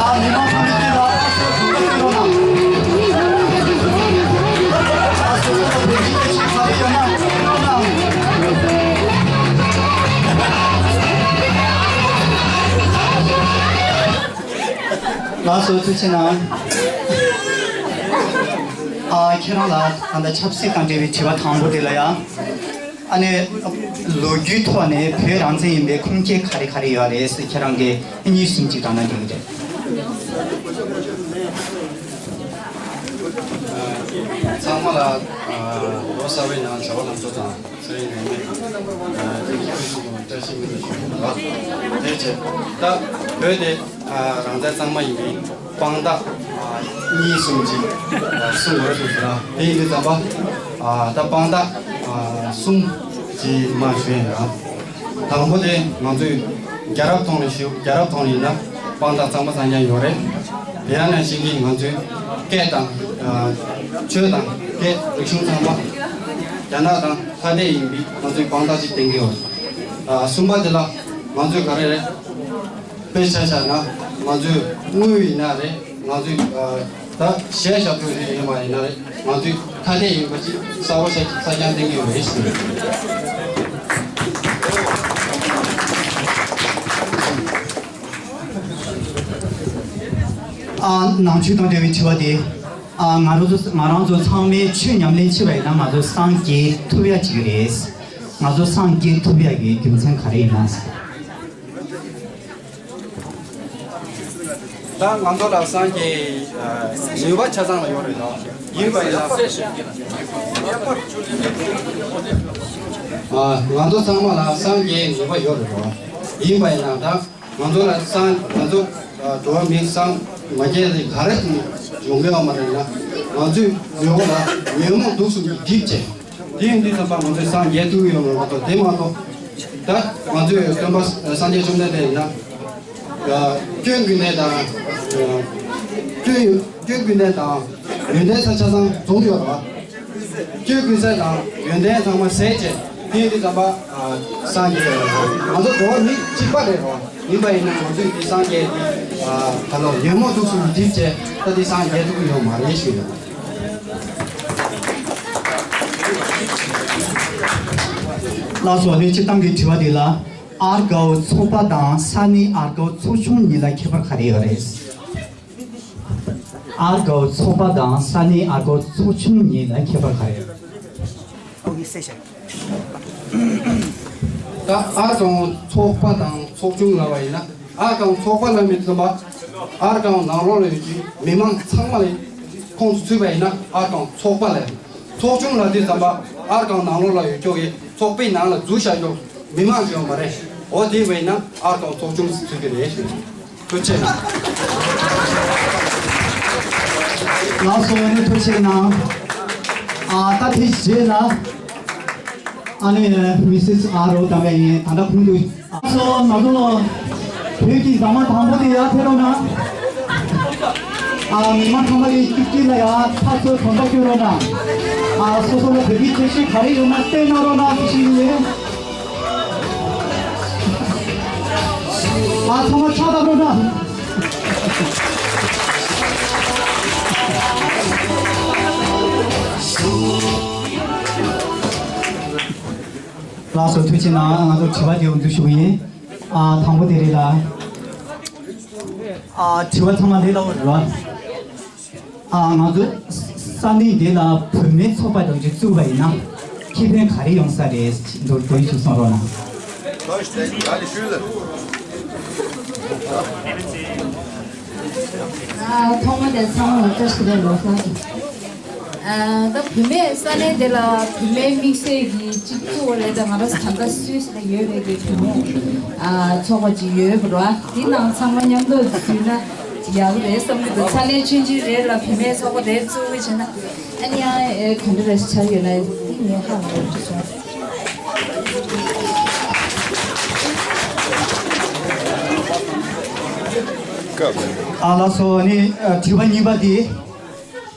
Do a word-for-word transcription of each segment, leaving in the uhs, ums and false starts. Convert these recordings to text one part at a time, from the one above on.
ཨ། མི་མང་ཚང་མས་སྐད་ལ་ཨ་ཟེར་ཐུགས་ཁུར་བྱེད་རོགས་གནང་། ཨ། སོ་སོ་ལ་བོད་ཀྱི་སྐད་ཆ་ག་རེ་ཡོད་ན་ཐུགས་ཁུར་གནང་། ལགས་སོ། ཐུགས་རྗེ་གནང་། ཨ། ཁྱེད་རང་ལ་ད་ལྟ་ཆབ་སྲིད་དང་འབྲེལ་བའི་དྲི་བ་དང་པོ་དེ་ལ་ཡ། ཨ་ནི། ལོ་རྒྱུས་ཐོག་ནས་བོད་རང་བཙན་ཡིན་པའི་ཁུངས་སྐྱེལ་ག་རེ་ག་རེ་ཡོད་རེད་ཟེར། ཁྱེད་རང་གིས་གཉིས་གསུམ་ཅིག་དྲངས་ན་འགྲིག་གི་རེད། ཚང་མ་ལ་ལོ་གསར་པའི་ནང་བྱ་བ་ལམ་འགྲོ་དང་། ཚེ་རིང་ནད་མེད། ཨ། བཀྲ་ཤིས་སྨོན་ལམ་ཞུ་གི་ཡོད། དེ་བྱས་ད་བོད་དེ་རང་བཙན་གཙང་མ་ཡིན་པའི་དཔང་རྟགས་གཉིས་གསུམ་ཅིག་གསུང་དགོས་སོང་ཟེར་ན། དེ་ཡིན་དུས་ཙམ་པ་ད་དཔང་རྟགས་གསུམ་ཅིག་མར་ཞུ་ཡིན་ལ། དང་པོ་དེ་ང་ཚོས་རྒྱལ་རབས་ཐོག་ནས་ཞུ། རྒྱལ་རབས་ཐོག་ནས་ཡིན་ན་དཔང་རྟགས་གཙང་མ་གཙང་རྐྱང་ཡོད་རེད། དེ་ཡང་ནང་བཞིན་གྱི་ང་ཚོའི་སྐད་དང་ཆོས་དང་སྐད་རིག་གཞུང་ཚང་མ་རྒྱ་ནག་དང་ཐ་དད་ཡིན་པའི་ང་ཚོའི་དཔང་རྟགས་ཅིག་བསྟན་གྱི་ཡོད། གསུམ་པ་དེ་ལ་ང་ཚོས་ག་རེ་རེད། དཔེ་ཆ་བཞག་ན་ང་ཚོས་དངུལ་ཡིན་ན་རེད། ང་ཚོས་ད་གཞས་ཞབས་བྲོ་རེ་ཡིན་པ་ཡིན་ན་རེད། ང་ཚོས་ཐ་དད་ཡིན་པ་ཅིག་གསལ་པོ་ཤ་གསལ་རྐྱང་བསྟན་གྱི་ཡོད་རེད་ཟེར། ཨ། ནང་ཆོས་དང་འབྲེལ་བའི་དྲི་བ་དེ། ཨ། ང་རང་ཚོ་ང་རང་ཚོ་ཚང་མས་ཆོས་ཉམས་ལེན་བྱས་པ་ཡིན་ན་ང་ཚོ་སངས་རྒྱས་ཐུབ་ཡ་ཅིག་རེད། ང་ཚོ་སངས་རྒྱས་ཐུབ་ཡ་གི་རྒྱུ་མཚན་ག་རེ་ཡིན་ན། ད་ང་ཚོ་ལ་སངས་རྒྱས་ནུས་པ་ཆ་ཚང་ལ་ཡོད་རེད་དོ། ཡིན་པ་ཡིན་ན། ང་ཚོ་ཚང་མ་ལ་སངས་རྒྱས་ནུས་པ་ཡོད་རེད་དོ། ཡིན་པ་ཡིན་ན་ད། ང་ཚོ་ལ་སངས། ང་ཚོ་འགྲོ་བ་མི་སངས་མ་རྒྱས་ཏེ་ག་རེ་ཡོང་གི་ཡོད་མ་རེད་ན། ང་ཚོའི་མི་འོག་ལ་ཉོན་མོངས་དུག་གསུམ་གྱིས་བསྒྲིབས་བྱས། དེ་ཡིན་དུས་ཙམ་པ་ང་ཚོས་སངས་རྒྱས་ཐུབ་ཀྱི་ཡོད་མ་རེད་པ། དེ་མ་གཏོགས་ད་ང་ཚོའི་སྟོན་པ་སངས་རྒྱས་བཅོམ་ལྡན་འདས་ཡིན་ན། སྐྱོན་ཀུན་ལྡན་དང་། སྐྱོན་སྐྱོན་ཀུན་ལྡན་དང་ཡོན་ཏན་ས་ཆ་ཚང་རྫོགས་ཡོད་རེད་པ། སྤྱོད་ཀུན་ཟད་དང་ཡོན་ཏན་ཚང་མ་ཟད་བྱས། དེ་ཡིན་དུས་ཙམ་པ། ཨ། སངས་རྒྱས། ང་ཚོ་འགྲོ་བ་མི་གཅིག་པ་རེད་རོ། ཡིན་པ་ཡིན་ན་ང་ཚོས་འདི་སངས་རྒྱས་འདི། ཨ། ད་ལོ་ཉོན་མོངས་དུག་གསུམ་འགྲིབ་བྱས། ད་འདི་སངས་རྒྱས་ཐུབ་ཀྱི་ཡོད་མ་རེད་ཞུས་ཡོད། ལགས་སོ། ཨ་ནི་སྤྱིར་བཏང་གི་དྲི་བ་འདི་ལ། ཨར་དགའ་བོ་ཚོགས་པ་དང་ས་གནས་ཨར་དགའ་བོ་ཚོགས་ཆུང་གཉིས་ལ་ཁྱད་པར་ག་རེ་ཡོད་རེད། ཨར་དགའ་བོ་ཚོགས་པ་དང་ས་གནས་ཨར་དགའ་བོ་ཚོགས་ཆུང་གཉིས་ལ་ཁྱད་པར་ག་རེ་ཡོད། ད་ཨར་དགའ་བོ་ཚོགས་པ་དང་ཚོགས་ཆུང་ལབ་པ་ཡིན་ན། ཨར་དགའ་བོ་ཚོགས་པ་ལབ་མི་ཚོ་ལ། ཨར་དགའ་བོ་ནང་ལོགས་ལ་ཡོད་ཀྱི་མི་མང་ཚང་མ་ལ་ཁོངས་སུ་ཚུད་པ་ཡིན་ན་ཨར་དགའ་བོ་ཚོགས་པ་ལབ། ཚོགས་ཆུང་ལབ་དུས་ཙམ་པ་ཨར་དགའ་བོ་ནང་ལོགས་ལ་ཡོད་ཀྱོག་གི་ཚོགས་པའི་ནང་ལ་འཛུལ་བཞག་ཀྱོག་མི་མང་ཡོད་མ་རེད། འོ་དེ་བས་ན་ཨར་དགའ་བོ་ཚོགས་ཆུང་ཟེར་གྱི་རེད། ཐུགས་རྗེ་ཆེ། ལགས་སོ། ཨ་ནི་ཐུགས་རྗེ་གནང་། ཨ། ད་དེ་རྗེས་ལ་ཨ་ནི་མི་སིས་ཨ་རོ་དམ་པ་ཡིན། ད་ལྟ་ཁོང་དུ། ལགས་སོ། ང་ཚོ་བོད་ཀྱི་མཛངས་མ་དང་པོ་དེ་ཡར་ཕེབས་རོགས་གནང་། ཨ། མི་མང་ཚང་མ་གི་གཅིག་གཅིག་ལ་ཡར་ཕར་ཚུར་གོམ་པ་བསྐྱོད་རོགས་གནང་། ཨ། སོ་སོ་ལ་བོད་ཀྱི་ཁྱད་ཆོས་ག་རེ་ཡོད་ན་བསྟན་གནང་རོགས་གནང་ཞུ་ཞུ་ཡིན། ཨ། ཚང་མ་ཕྱག་བརྡབ་རོགས་གནང་། ལགས་སོ། ཐུགས་རྗེ་གནང་། ང་ཚོ་དྲི་བ་དེ་འོང་དུ་ཞུ་གི་ཡིན། ཨ། དང་པོ་དེ་རེད་ལ། ཨ། དྲི་བ་ཚང་མ་ལས་སླ་པོ་རེད་བ། ཨ། ང་ཚོ་ས་གནས་འདི་ལ་བུད་མེད་ཚོགས་པ་དང་གཅིག་བཙུགས་པ་ཡིན་ན་ཁེ་ཕན་ག་རེ་ཡོང་ས་རེད། མདོར་མདོར་ཞིག་གསུང་རོགས་གནང་། ཨ། ཐོག་མ་དེ་ཚང་མ་ལ་བཀྲ་ཤིས་བདེ་ལེགས། ཨ། ད་བུད་མེད་ས་གནས་དེ་ལ་བུད་མེད་དམིགས་བསལ་གྱི་གཅིག་བཙུགས་པ་ལས་ད་ང་རང་ད་ལྟ་སུད་སི་ལ་ཡོད་པའི་གི་བུད་མེད། ཨ། ཚོགས་པ་ཅིག་ཡོད་པ་རེད་བ། དེ་ནང་ཚང་མ་མཉམ་དུ་འཛུལ་ན་ཡག་གི་རེད་བསམ་གྱི་འདུག་ས་གནས་ཆུང་ཆུང་རེ་ལ་བུད་མེད་ཚོགས་པ་རེ་བཙུགས་བྱས་ན། ཨ་ནི་ཡང་ཨེ་ག་འདྲ་རེ་ཆགས་ཡོད་ན་ངས་ཧ་གོ་མ་སོང་། ཨ། ལགས་སོ། ཨ་ནི་དྲི་བ་གཉིས་པ་དེ།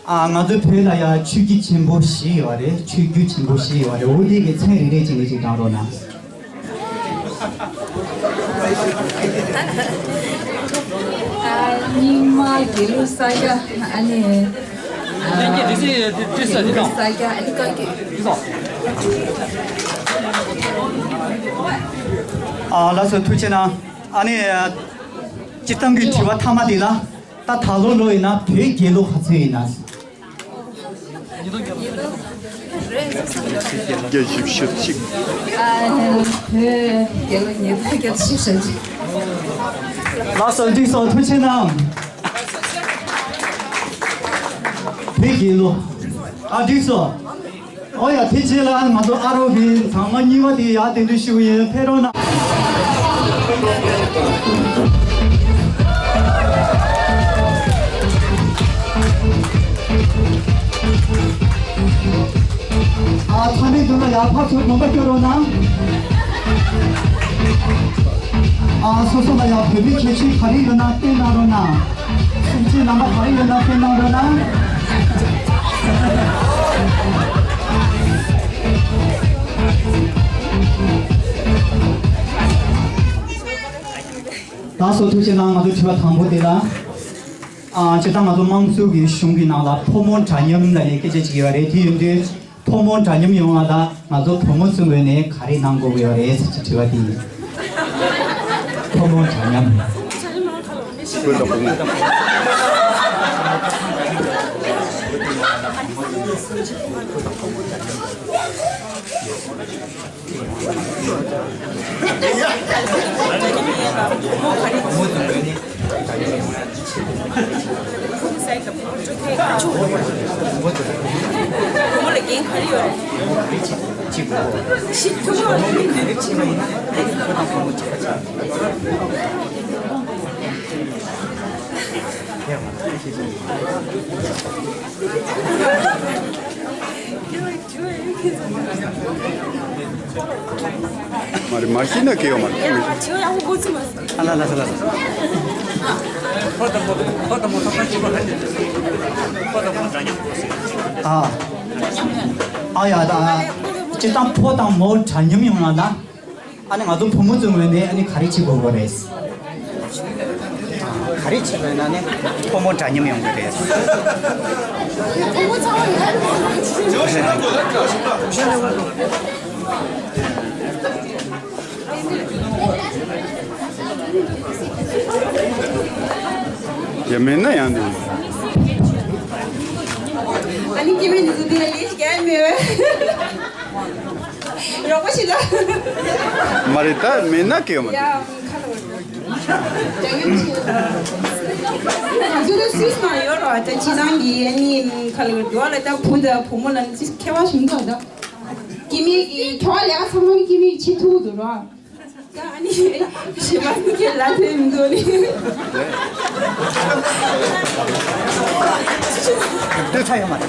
ཨ། ང་ཚོའི་བོད་ལ་ཡང་ཆོས་བརྒྱུད་ཆེན་པོ་བཞི་ཡོད་རེད། ཆོས་བརྒྱུད་ཆེན་པོ་བཞི་ཡོད་རེད། འོ་དེ་གི་མཚན་རེ་རེ་བྱས་ནས་ཅིག་བགྲང་རོགས་གནང་། རྙིང་མ་དགེ་ལུགས་ས་སྐྱ། ཨ་ནི་ཨ་དགེ་ལུགས་ས་སྐྱ། ཨ་ནི་བཀའ་བརྒྱུད། ཨ། ལགས་སོ། ཐུགས་རྗེ་གནང་། ཨ་ནི་སྤྱིར་བཏང་གི་དྲི་བ་མཐའ་མ་དེ་ལ། ད་ད་ལོ་ལོ་ཡིན་ན་བོད་དགེ་ལུགས་ག་ཚོད་ཡིན་ན། བརྒྱ་བཞི་བཅུ་ཞེ་གཅིག། ཨ། བོད་དགེ་ལུགས་ཉིས་བརྒྱ་བརྒྱད་ཅུ་ཞེ་གཅིག། ལགས་སོ། འགྲིག་སོང་། ཐུགས་རྗེ་གནང་། བོད་དགེ་ལུགས། ཨ། འགྲིག་སོང་། ཨོ་ཡ། དེ་རྗེས་ལ་ང་ཚོ་ཨ་རོགས་ཀྱི་ཚང་མ་གཉིས་པ་དེ་ཡར་གདན་འདྲེན་ཞུ་གི་ཡིན། ཕེབས་རོགས་གནང་། ཨ། ཚང་མས་མདུན་ལ་ཡར་ཕར་ཚུར་གོམ་པ་སྐྱོར་རོགས་གནང་། ཨ། སོ་སོ་ལ་ཡང་བོད་པའི་ཁྱད་ཆོས་ག་རེ་ཡོད་ན་བསྟན་གནང་རོགས་གནང་། སེམས་ཅན་རྣམ་པ་ག་རེ་ཡོད་ན་བསྟན་གནང་རོགས་གནང་། ལགས་སོ། ཐུགས་རྗེ་གནང་། ང་ཚོ་དྲི་བ་དང་པོ་དེ་ལ། ཨ། སྤྱིར་བཏང་ང་ཚོ་དམངས་གཙོ་གི་གཞུང་གི་ནང་ལ་ཕོ་མོ་འདྲ་མཉམ་ལབ་ནས་སྐད་ཆ་ཅིག་ཡོད་རེད། དེ་ཡིན་དུས། ཕོ་མོ་འདྲ་མཉམ་ཡོང་བ་ལ་ང་ཚོ་བུ་མོ་ཚོའི་ངོས་ནས་ག་རེ་གནང་དགོས་ཀྱི་ཡོད་རེད་ཟེར་གྱི་དྲི་བ་དེ་ཡིན། ཕོ་མོ་འདྲ་མཉམ། བུ་དང་བུ་མོ། མ་རེད། མ་ཤེས་ན་སྐྱེ་ཡོང་མ་རེད། ཨ་ལ་ལ་ལ་ལ། ཕོ་དང་མོ། ཕོ་དང་མོ་ཐོག་མར་གཅིག་པ་ཧ་ཅང་། ཕོ་དང་མོ་འདྲ་མཉམ་དགོས་ཟེར། ཨ། ཨ་ཡ། ད་སྤྱིར་བཏང་ཕོ་དང་མོ་འདྲ་མཉམ་ཡོང་ན་ད། ཨ་ནི་ང་ཚོ་བུ་མོ་ཚོའི་ངོས་ནས་ཨ་ནི་ག་རེ་བྱེད་དགོས་ཀྱི་རེད། ག་རེ་བྱེད་དགོས་ན་ནི་ཕོ་མོ་འདྲ་མཉམ་ཡོང་གི་རེད། བུ་མོ་ཚང་མ་ཡོད། ཡ། མེད་ན་ཡང་འདུག། ཨ་ནི་སྐྱེ་དམན་འདི་ཚོ་འདི་ལ་ལས་ཀྱི་རྒྱ་མེད་བས། རོགས་པ་ཞིག་ལ། མ་རེད། ད་མེད་ན་སྐྱེ་ཡོང་མ་རེད། ཡ། ཁ་ལོ། རྒྱ་ཡོད་ཆེ། ང་ཚོ་ད་སུད་སི་ནང་ཡོད་ར། ད་ཅི་ནང་གི་ཨ་ནི་ཁ་ལོ་འགྲོ་ལ། ད་བུ་དང་བུ་མོ་ལ་ཅི་ཁྱད་པར་ཞིག་མི་འདུག། ད་སྐྱེ་དམན་གྱི་ཁྱོ་ག་ལས་ཀ་ཚང་མ་གི་སྐྱེ་དམན་གྱི་བྱེད་ཐུབ་འདུག་ར། ད་ཨ་ནི་གཞན་པ་ཚོ་གི་ལ་དེ་མི་འདུག་ནི། ལྟོས་ཚ་ཡོད་མ་རེད།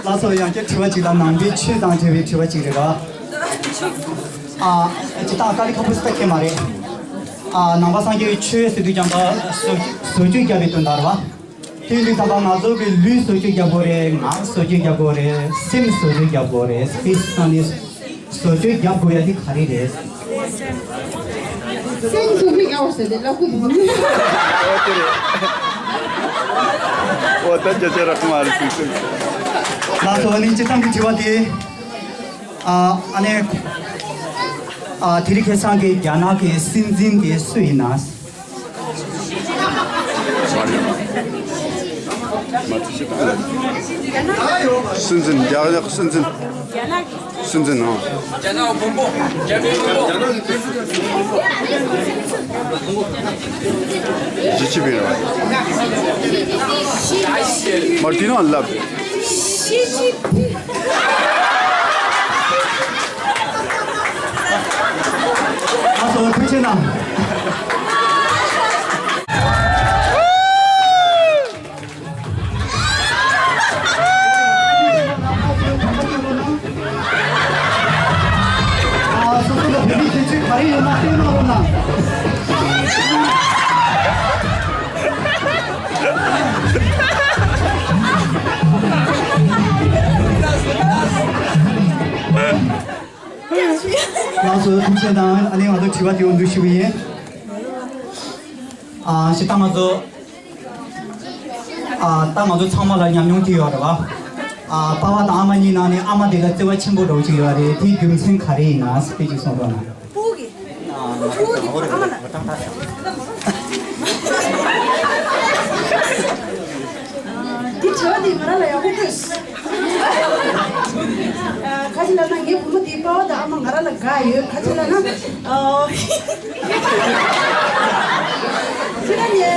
ལགས་སོ། ཡང་བསྐྱར་དྲི་བ་གཅིག་ལ། ནང་པའི་ཆོས་དང་འབྲེལ་བའི་དྲི་བ་གཅིག་རེད་པ། ཨ། སྤྱིར་བཏང་དཀའ་ལས་ཁག་པོ་ཞིག་ད་ཁྱད་མ་རེད། ཨ། ནང་པ་སངས་རྒྱས་ཀྱི་ཆོས་ཟེར་དུས་ཀྱང་ད་བཟོ་བཟོ་བཅོས་བརྒྱབ་པའི་དོན་དག་རེད་པ། དེ་ཡིན་དུས་ད་ལྟ་ང་ཚོ་གི་ལུས་བཟོ་བཅོས་རྒྱག་དགོས་རེད། ངག་བཟོ་བཅོས་རྒྱག་དགོས་རེད། སེམས་བཟོ་བཅོས་རྒྱག་དགོས་རེད། དེ་ཚང་མ་བཟོ་བཅོས་རྒྱག་དགོས་ཡ་དེ་ག་རེ་རེད། སེམས་བཟོ་བཅོས་རྒྱག་དགོས་ཟེར་ཏེ་ལབ་དགོས་འདུག། འོ་དེ་རེད། འོ་ད་རྒྱ་ཆེ་ར་ཁོང་ཨ་རི་སིང་སིང་། ལགས་སོ། ཨ་ནི་སྤྱིར་བཏང་གི་དྲི་བ་དེ། ཨ། ཨ་ནི། ཨ། དེ་རིང་ཁ་སང་གི་རྒྱ་ནག་གི་སྲིད་འཛིན་དེ་སུ་ཡིན་ན། སྲིད་འཛིན། རྒྱ་ནག་སྲིད་འཛིན། སྲིད་འཛིན། ཨང་། ཞི་ཅིན་ཕིང་རེད་པ། མར་དེ་རང་ལབ། ཞི་ཅིན་ཕིང་། ལགས་སོ། ཐུགས་རྗེ་གནང་། ཨ། སོ་སོ་ལ་བོད་མིའི་ཁྱད་ཆོས་ག་རེ་ཡོད་ན་བསྟན་གནང་རོགས་གནང་། ལགས་སོ། ཐུགས་རྗེ་ཆེ་གནང་། ཨ་ནི་ང་ཚོ་དྲི་བ་དེ་འོང་དུ་ཞུ་གི་ཡིན། ཨ་ཞེ་ད་ང་ཚོ་ཨ་ད་ང་ཚོ་ཚང་མ་ལ་ཉམས་མྱོང་དེ་ཡོད་རེད་བ། ཨ་པ་ཕ་དང་ཨ་མ་གཉིས་ནང་ནས་ཨ་མ་དེ་ལ་བརྩེ་བ་ཆེན་པོ་འདྲ་བོ་ཅིག་ཡོད་རེད། དེའི་རྒྱུ་མཚན་ག་རེ་ཡིན་ན་དཔེ་ཅིག་གསུང་རོགས་གནང་། སྤུ་གུ་གི་སྤུ་གུ་གི་ཨ་མ་ལ། འདི་དྲི་བ་འདི་ང་རང་ལ་ཡག་པོ་ཕོད། ཨ་ག་ཅི་ལབ་ན་ངའི་བུ་མོ་འདིའི་པ་ཕ་དང་ཨ་མ་ང་རང་ལ་དགའ་ཡོད། ག་ཅི་ལབ་ན་ཨ་ཁྱེད་རང་ནས་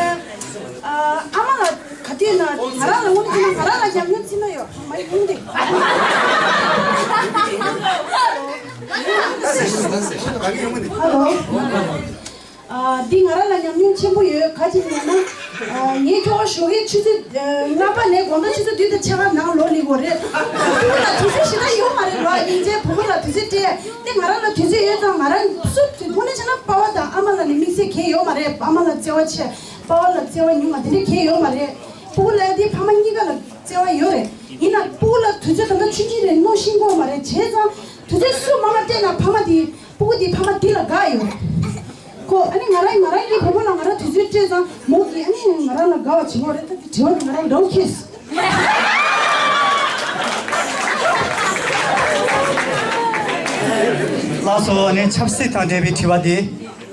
ཨ་ཨ་མ་ལ་ག་དུས་ན་ང་རང་ལ་དངོས་གནས་ང་རང་ལ་ཉམས་མྱོང་ཚིག་མ་ཡོད་མ་ཡོང་དེ། ཧ་ལོ། ཨ་འདི་ང་རང་ལ་ཉམས་མྱོང་ཆེན་པོ་ཡོད། ག་ཅི་ཡིན་ན། ཨ་ངའི་ཁྱོ་ག་ཞོགས་ཀས་ཆུ་ཚོད་ཨ་ལྔ་པ་ནས་དགོང་དག་ཆུ་ཚོད་བདུན་དང་ཕྱེད་ཀ་ནང་ལོག་སླེབས་ཡོད་རེད། ཨ་བུ་མོ་ལ་དུས་ཚོད་ཞེ་དྲག་ཡོད་མ་རེད་རོ། སྙིང་རྗེ་བུ་མོ་ལ་དུས་ཚོད་སྤྲད་དེ་ང་རང་ལ་དུས་ཚོད་ཡོད་ཙང་ང་རང་སུ་དངོས་གནས་བྱས་ན་པ་ཕ་དང་ཨ་མ་ལ་ནི་དམིགས་བསལ་གང་ཡང་ཡོད་མ་རེད། ཨ་མ་ལ་བརྩེ་བ་ཆེ་པ་ཕ་ལ་བརྩེ་བ་ཉུང་བ་དེ་འདྲ་གང་ཡང་ཡོད་མ་རེད། སྤུ་གུ་ལ་དེ་ཕ་མ་གཉིས་ཀ་ལ་བརྩེ་བ་ཡོད་རེད། ཡིན་ན་སྤུ་གུ་ལ་དུས་ཚོད་ད་ལྟ་ཆུང་ཆུང་རེད། མནོ་ཤེས་ཀྱི་ཡོད་མ་རེད། བྱས་ཙང་དུས་ཚོད་སུ་མང་བ་སྤྲད་ན་ཕ་མ་དེ། སྤུ་གུ་དེ་ཕ་མ་འདི་ལ་དགའ་ཡོད། ཁོ་ཨ་ནི་ང་རང་ང་རང་གི་བུ་མོ་ལ་ང་རང་དུས་ཚོད་སྤྲད་ཙང་མོ་གིས་ཨ་ནི་ང་རང་ལ་དགའ་བ་བྱེད་ཀྱི་ཡོད་རེད། ད་དེ་དྲི་བ་དེ་ང་རང་འདྲ་བོ་ཁེལ་སོང་། ལགས་སོ། ཨ་ནི་ཆབ་སྲིད་དང་འབྲེལ་བའི་དྲི་བ་དེ།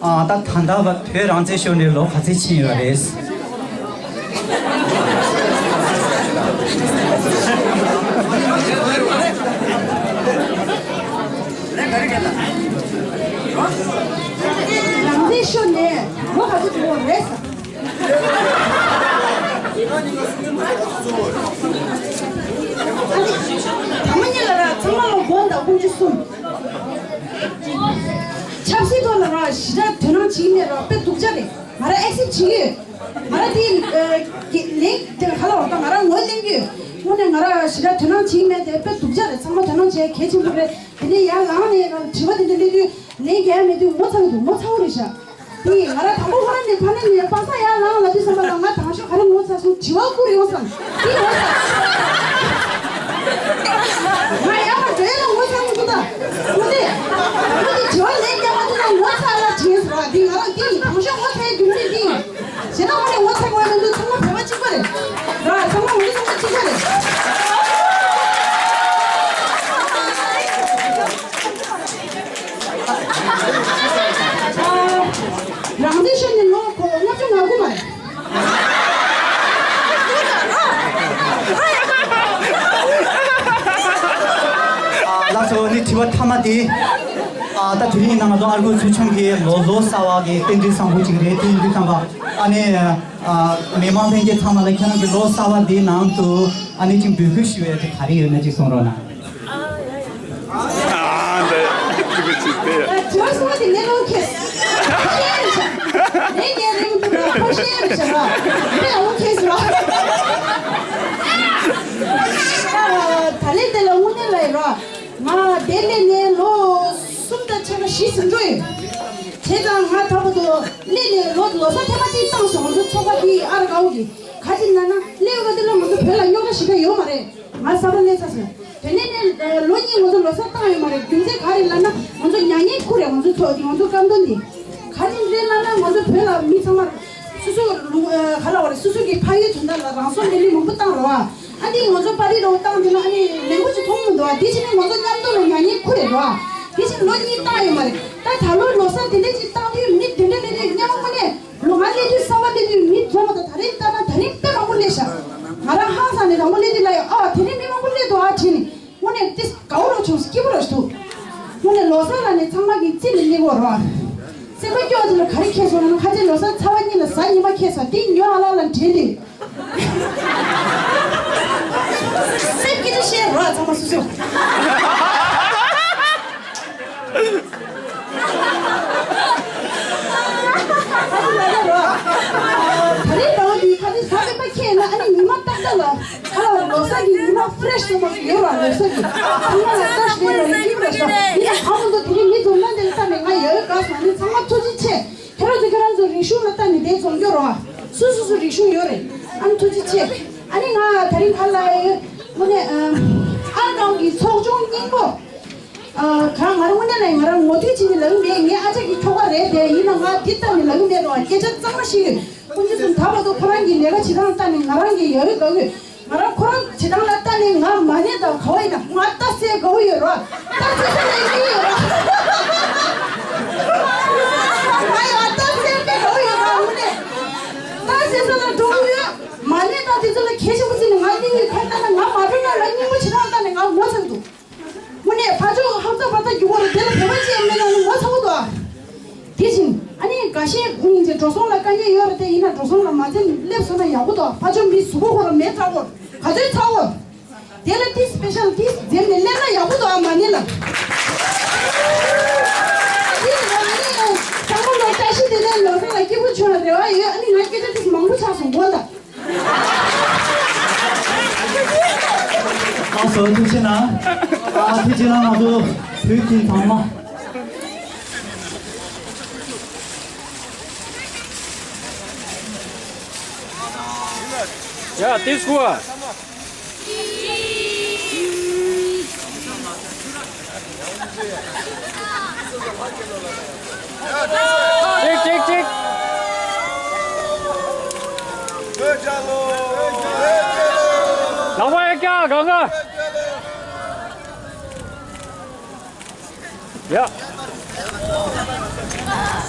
ཨ་ད་ད་ལྟ་བར་བོད་རང་བཙན་ཤོར་ནས་ལོ་ག་ཚོད་ཕྱིན་ཡོད་རེད། རང་བཙན་ཤོར་ནས་ལོ་ག་ཚོད་འགྲོ་བ་རེད་ཟེར། ཨ་ནི་དང་པོ་ཉིད་ལ་ར་ཚང་མ་ལ་དགོངས་དག་དགོངས་གཞི་གསུམ། ཆབ་སྲིད་ཐོག་ལ་ར་ཞེ་དྲག་དོ་སྣང་བྱེད་ཀྱི་མེད་ར། དཔེ་སྡུག་ཅག་རེད། ང་ར་ཨེག་སེབ་བྱེད་ཀྱི་ཡོད། ང་ར་དེ་ཨ་གི་ལན་དེ་ཧ་ལ་བ་དང་ང་ར་ངོས་ལེན་གྱི་ཡོད། དངོས་གནས་ང་ར་ཞེ་དྲག་དོ་སྣང་བྱེད་ཀྱི་མེད་དེ་དཔེ་སྡུག་ཅག་རེད། ཚང་མ་དོ་སྣང་བྱེད་ཡ་གལ་ཆེན་པོ་རེད། དེ་ནས་ཡར་ལངས་ནས་དྲི་བ་དེ་འདྲ་སླེབས་དུས་ལན་རྒྱག་ཡ་མེད་དུས་ངོ་ཚ་གི་འདུག་ངོ་ཚ་བོ་རེད་ཤག་དེ་ཡིན་ང་ར་དང་པོ་ཁོ་རང་ནས་ཕ་ནས་ནས་པ་སངས་ཡར་ལངས་ལབ་དུས་ཙམ་པ་ལ་ང་དང་ཤོག་ག་རེ་ངོ་ཚ་སོང་། དྲི་བ་བསྐུར་ཡོང་བསམ། དེ་ངོ་ཚ། ང་ཡར་ལ་འགྲོ་ཡ་ལ་ངོ་ཚ་མི་འདུག་ད་ངོ་དེ། ངོ་དེ་དྲི་བ་ལན་རྒྱག་མ་ཐུབ་ན་ངོ་ཚ་ལ་དྲིས་ཟེར་བ་དེ་ང་རང་དེ་ཡིན། དང་ཤོག་ངོ་ཚ་ཡ་རྒྱུ་མཚན་དེ་ཡིན། ཞེ་ན་ངོ་ནས་ངོ་ཚ་དགོས་ཡ་མི་འདུག་ཚང་མ་བོད་པ་གཅིག་པ་རེད། ར་ཚང་མ་ངོ་ཚ་ཚང་མ་གཅིག་པ་རེད། རང་བཙན་ཤོར་ནས་ལོ་ཁོ་ལྔ་བཅུ་ང་དགུ་མ་རེད། ལགས་སོ། ནི་དྲི་བ་མཐའ་མ་དེ། ཨ་ད་དེ་རིང་ནང་ང་ཚོ་ཨར་ཀོ་ཚུལ་ཆུང་གི་ལོ་ལོ་གསར་བ་གི་རྟེན་འབྲེལ་བཟང་པོ་ཅིག་རེད། དེ་ཡིན་དུས་ཙམ་པ་ཨ་ནི་ཨ་མི་མང་ལྷན་རྒྱས་ཚང་མ་ལ་ཁྱེད་རང་གི་ལོ་གསར་བ་འདིའི་ནང་དུ་ཨ་ནི་ཅིག་འབོད་སྐུལ་ཞུ་ཡས་དེ་ག་རེ་ཡོད་ན་ཅིག་གསུང་རོགས་གནང་། ཨ་འདི་ཅི་གི་ཅི་སྟེ། ད་དྲི་བ་གསུམ་པ་དེ་ནས་ལོ་ཁེ། ཁོ་ཤེས་རེད་ཤག་ངས་ངས་རེད་མི་འདུག་ན་ཁོ་ཤེས་རེད་ཤག་ར། དེ་ལ་ལོ་ཁེ་ཟེར་བ། ད་ལན་དེ་ལ་དངོས་གནས་ལ་ཡིན་ར། ང་དེ་ལས་ནས་ལོ་གསུམ་དང་ཕྱེད་ཀ་བཞི་ཟིན་འགྲོ་ཡོད། བྱས་ཙང་ང་ད་བར་དུ་སླེབས་ནས་ལོ་ལོ་གསར་ཐེངས་མ་གཅིག་བཏང་སོང་། ང་ཚོ་ཚོགས་པ་དེ་ཨ་ར་དགའ་བོ་གི་ག་ཅི་ན་ན་སླེབས་ཡོད་ག་དེ་ལོ་ང་ཚོ་བོད་ལ་རྙོག་དྲ་ཞེ་དྲག་ཡོད་མ་རེད། ང་གསར་པ་སླེབས་ཚར་སོང་། དེ་ནས་ནས་ལོ་གཉིས་ང་ཚོ་ལོ་གསར་བཏང་ཡོད་མ་རེད། རྒྱུ་མཚན་ག་རེ་ལབ་ན་ང་ཚོ་མྱ་ངན་ཁུར་རེད། ང་ཚོ་ཚོགས་ང་ཚོ་བཀའ་བློན་འདི་ག་ཅི་རེད་ལབ་ན་ང་ཚོ་བོད་ལ་མི་ཚང་མ་སོ་སོ་ལུང་ག་ལ་བ་རེད། སོ་སོ་གི་ཕ་ཡུལ་དོན་དག་ལ་རང་སྲོག་བློས་མང་པོ་བཏང་རོགས་ཨ། ཨ་འདི་ང་ཚོ་པར་རིས་རོགས་བཏང་འདི་ལ་ཨ་ནི་ལེགས་པོ་ཞིག་མཐོང་མི་འདུག་ཨ། དེ་བྱས་ནས་ང་ཚོ་མཉམ་དུ་ལ་མྱ་ངན་ཁུར་རེད་རོགས་ཨ། དེ་བྱས་ནས་ལོ་གཉིས་བཏང་ཡོད་མ་རེད། ད་ད་ལོ་ལོ་གསར་དེ་འདྲ་ཅིག་བཏང་དུས་མི་དེ་འདྲ་མི་རེད་སྙམ་པ་དངོས་གནས། ལོ་ང་སླེབས་དུས་གསར་པ་སླེབས་དུས་མི་འཛོམས་མ་གཏོགས་ད་རེས་ལྟ་ན་ད་རེས་དཔེ་མང་པོ་སླེབས་ཤག་ང་རང་ཧང་སངས་ནས་དང་པོ་སླེབས་དུས་ལ་ཡང་ཨ་དེ་རིང་མི་མང་པོ་སླེབས་འདུག་ཨ་དྲིས་ནས་དངོས་གནས་ཏིས་དགའ་བོ་རོ་བྱུང་། སྐྱིད་པོ་རོ་ཞིག་འདུག་དངོས་གནས་ལོ་གསར་ལ་ནས་ཚང་མ་གི་རྩིས་ནས་སླེབས་པ་རོ། སེམས་པ་སྐྱོ་བ་དེ་ལ་ག་རེ་ཁེལ་སོང་ན་ཁ་ཆེ་ལོ་གསར་ཚ་བ་གཉིས་ལ་གཟའ་ཉི་མ་ཁེལ་སོང་། དེ་ཉོ་ཨ་ལ་ལ་དྲན་དུས་སེམས་སྐྱིད་ཅིག་བཤད་རོ་ཚང་མ་སུ་སུ། ད་རེས་ཟླ་བ་འདིའི་ཁ་ཆེ་གཟའ་སྤེན་པ་ཁེལ་ན་ཨ་ནི་ཉི་མ་ཏག་ཏག་ལ་ཨ་ལ་ལོ་གསར་གྱི་ཉི་མ་ཕི་རེ་ཤི་ཚང་མ་ཡོད་ར། ལོ་གསར་གྱི་ཚང་མ་ལ་ཀྲ་ཤི་ཡོད་ར། ཡིན་པ་ཤ་ཡིན་ན་ཨ་མ་ཚོ་དེ་རིང་མི་འཛོམས་ན་འདི་ལ་ལྟ་ནས་ང་ཡོད་དགའ་སོང་། ཨ་ནི་ཚང་མ་ཐུགས་རྗེ་ཆེ། ཁྱེད་རང་ཚོ་ཁྱེད་རང་ཚོ་རིག་གཞུང་ལ་ལྟ་ནས་དེ་འཛོམས་རྒྱུ་ར། སུ་སུ་སུ་རིག་གཞུང་ཡོད་རེད། ཨ་ནི་ཐུགས་རྗེ་ཆེ། ཨ་ནི་ང་དེ་རིང་ཁ་ལ་ཡོད་དངོས་གནས་ཨ་ར་གང་གི་ཚོགས་ཆུང་སྙིང་པོ། ཨ། གང་ང་རང་དངོས་གནས་ལ་ང་རང་ངོ་འདོད་བྱེད་ནི་ལབ་ཀྱི་མེད། ངའི་ཨ་ཅག་གི་ཁྱོ་ག་རེད་དེ། ཡིན་ན་ང་འདི་ལྟ་ནི་ལབ་ཀྱི་མེད་རོ། སྐད་ཆ་གཙང་མ་ཞིག་ཡོད། ཀུན་གྱི་སུ་ད་བར་དུ་ཁོ་རང་གི་ལས་ཀ་བྱེད་སྟངས་ལྟ་ནི་ང་རང་གི་ཡ་ཡོད་དགའ་ཡོད། ང་རང་ཁོ་རང་བྱེད་སྟངས་ལ་ལྟ་ནི་ང་མ་ཎི་དང་ག་བ་ཡིན་ན་ང་རྟ་བསད་དགའ་བོ་ཡོད་རོ། རྟ་བསད་ས་ལ་སྙིང་ཡོད་རོ། ང་ཡང་རྟ་བསད་པའི་དགའ་བོ་ཡོད་རོ། དངོས་གནས་རྟ་བསད་ས་ལ་འགྲོ་གི་ཡོད། མ་ཎི་དང་དེ་ཚོ་ལ་གལ་ཆེན་པོ་བརྩིས་ནས་ང་སྙིང་ཡོད་ཁ་ལྟ་ན་ང་མ་འགྲོ་ན་ལ་སྙིང་པོ་བྱེད་སྟངས་ལྟ་ནི་ང་ངོ་ཚ་གི་འདུག་དངོས་གནས་ཕར་ཕྱོགས་ཧབ་ཚ་བར་ཐག་རྒྱུག་གོ་ར་དེ་ལ་བོད་པ་ཅིག་ཡང་མེད་ན་ནི་ངོ་ཚ་བོ་འདུག་དེ་བཞིན་ཨ་ནི་འགའ་ཤས་ཀུན་གྱི་འགྲོ་སོང་ལ་དཀའ་ངལ་ཡོད་རེད་དེ། ཡིན་ན་འགྲོ་སོང་ལ་མ་འཛེམ་སླེབས་སོང་ན་ཡག་པོ་འདུག་ཕར་ཕྱོགས་མི་གཟུགས་པོ་ཁོ་ར་མེད་དྲག་གོ། ག་ཚོད་ཚ་བོ། དེ་ལ་ཏིས་སྤེ་ཤལ་ཏིས་འཛེམ་ནས་སླེབས་ན་ཡག་པོ་འདུག་ཨ་མ་ཎི་ལ། དེ་ཡིན་ན་ཨ་ནི་ཚང་མ་ལ་བཀྲ་ཤིས་བདེ་ལེགས། ལོ་གསར་ལ་སྐྱིད་པོ་བྱུང་བའི་རེ་བ་ཡོད། ཨ་ནི་ང་སྐད་ཆ་ཏིས་མང་པོ་ཆགས་སོང་གོ་ད། ཨ་སོ་ཐུགས་རྗེ་གནང་། ཨ་ཐུགས་རྗེ་གནང་། ང་ཚོ་བོད་ཀྱི་ཚང་མ། ཡ་ཏིས་ཀུ་ཨ། གཅིག་གཅིག་གཅིག་ལག་པ་ཡར་བཀྱག་གང་ག་ཡ།